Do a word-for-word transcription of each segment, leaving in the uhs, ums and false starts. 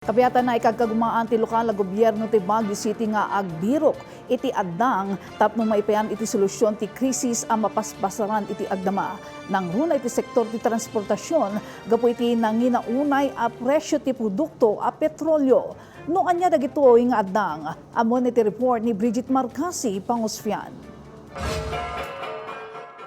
Kapiatan, naikagkagumaan ti lokal a gobierno ti Baguio City nga agbirok iti addang tapno maipayan iti solusyon ti krisis a mapaspasaran iti agdama. Nangruna iti sektor ti transportasyon gapu iti nanginaunay a presyo ti produkto a petrolyo. No ania dagitoy nga addang, ammon iti report ni Bridget Marcasi Pangosfian.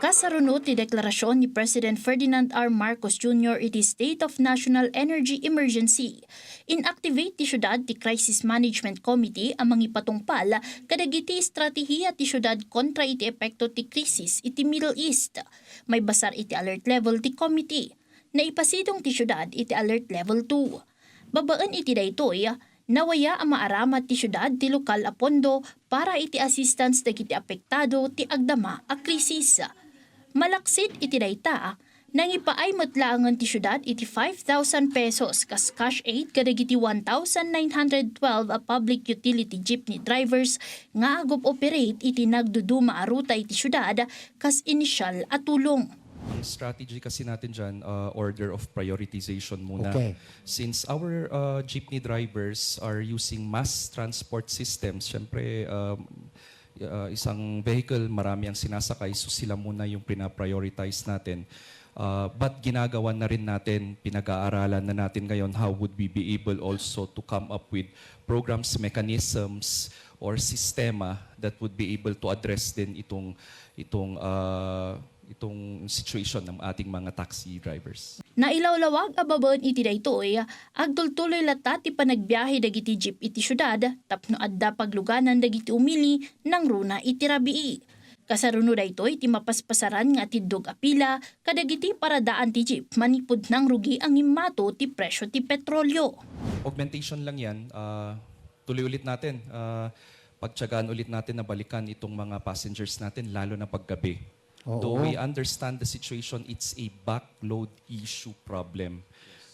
Kasaruno ti deklarasyon ni President Ferdinand R. Marcos Junior iti State of National Energy Emergency, inactivate ti siudad ti Crisis Management Committee a mangipatungpal kadagiti estratehiya ti siudad kontra iti epekto ti krisis iti Middle East. Maibasar iti alert level ti committee. Naipasidong ti siudad iti alert level two. Babaen iti daytoy, nawaya a maaramat ti siudad ti lokal a pondo para iti assistance dagiti apektado ti agdama a krisis. Malaksid iti dayta, nangipaay met laengen ti siudad iti five thousand pesos kas cash aid kadagiti one thousand nine hundred twelve a public utility jeepney drivers nga agob-operate iti nagduduma a ruta iti siudad kas inisyal a tulong. Ang strategy kasi natin dyan, uh, order of prioritization muna. Okay. Since our, uh, jeepney drivers are using mass transport systems, syempre, um, uh, isang vehicle, marami ang sinasakay, so sila muna yung pinaprioritize natin. Uh, but ginagawa na rin natin, pinag-aaralan na natin ngayon, how would we be able also to come up with programs, mechanisms, or sistema that would be able to address din itong, itong, uh, itong situation ng ating mga taxi drivers. Nailawlawag a babaen iti daytoy, agtultuloy latta ti panagbiahe dagiti jeep iti siudad tapno adda pagluganan dagiti umili nangruna iti rabii. Kasaruno daytoy ti mapaspasaran nga atiddog a pila kadagiti paradaan ti jeep manipud nangrugi a ngimmato ti presyo ti petrolyo. Augmentation lang yan. Ah, tuloy ulit natin. Ah, pagtyagaan ulit natin na balikan itong mga passengers natin, lalo na paggabi. Oo. Though we understand the situation, it's a backload issue problem.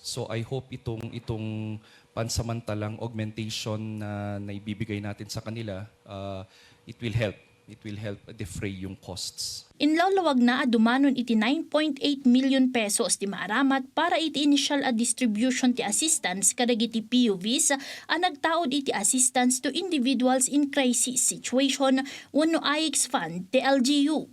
So I hope itong, itong pansamantalang augmentation na naibibigay natin sa kanila, uh, it will help. It will help defray yung costs. Inlawlawag na a dumanon iti nine point eight million pesos ti maaramat para iti initial a distribution ti assistance kadagiti P U Vs a nagtaud iti Assistance to Individuals in Crisis Situation wenno AICS Fund ti L G U.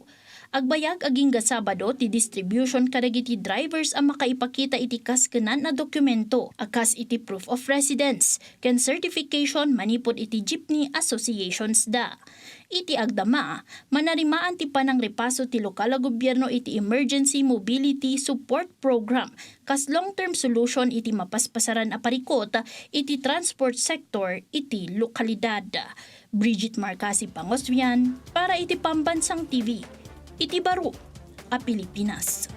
Agbayag agingga Sabado ti distribution kadagiti drivers a makaipakita iti kaskenan a dokumento a kas iti proof of residence ken certification manipud iti jeepney associations da. Iti agdama, manarimaan ti panangripaso ti lokal a gobierno iti Emergency Mobility Support Program kas long-term solution iti mapaspasaran a parikut iti transport sector iti lokalidad. Bridget Marcasi Pangoswian para iti Pambansang T V, iti baro a Pilipinas.